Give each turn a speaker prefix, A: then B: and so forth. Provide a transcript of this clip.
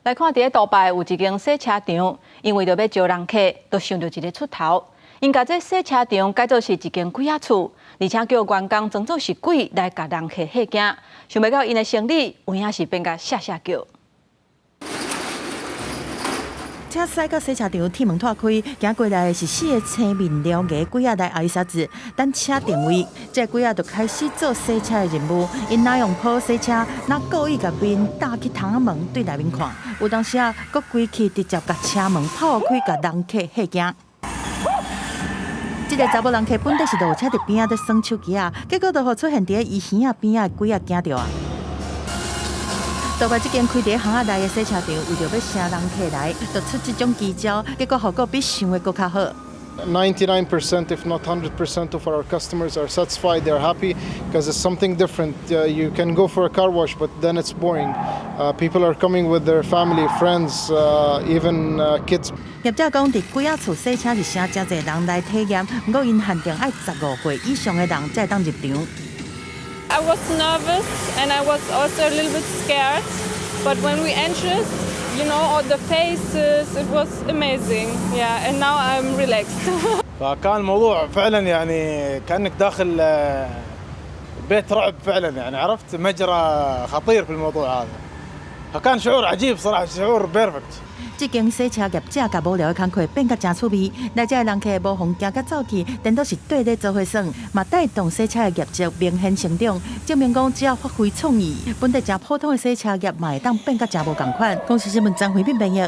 A: 來看佇咧杜拜有一間洗車場，𪜶為著欲招人客，就想著一个出頭。𪜶共這洗車場改做是一間鬼仔厝，而且叫員工裝做是鬼來共人客嚇驚。想袂到𪜶的生理有影是變共嚇嚇叫。
B: 車駛到洗車場，鐵門脫開，行過來的是四个青面獠牙鬼仔來阿里沙子等車定位，這个鬼仔就開始做洗車的任務。𪜶若用鋪洗車，若故意共面搭去窗仔門對內面看，有當時啊，閣規氣直接共車門拋開，共人客嚇驚。這个查某人客本底是落車佇邊仔咧耍手機仔，結果就予出現佇伊耳仔邊仔的鬼仔驚著啊！杜拜這間開佇巷仔內的洗車場，為著欲吸人客來，就出這種奇招，結果效果比想的閣較好。
C: 99%, if not 100% of our customers are satisfied, they're happy because it's something different. You can go for a car wash, but then it's boring. People are coming with their family, friends, even kids.
B: 業者講，佇鬼仔厝洗車是誠誠濟人來體驗，毋過𪜶限定愛15歲以上的人才會當入場。
D: I was nervous and I was also a little bit scared, but when we entered, all the faces, it was amazing. Yeah, and now I'm relaxed.
E: فكان الموضوع فعلا يعني كانك داخل بيت رعب فعلا، يعني عرفت مجرى خطير في الموضوع هذا، فكان شعور عجيب صراحه، شعور perfect.
B: 這間洗車業者共無聊的工課變甲誠趣味，來遮的人客無予驚甲走去，顛倒是綴咧做伙耍，嘛帶動洗車的業績明顯成長，證明講只要發揮創意，本底誠普通的洗車業嘛會當變甲誠無仝款。公視新聞張惠敏編譯。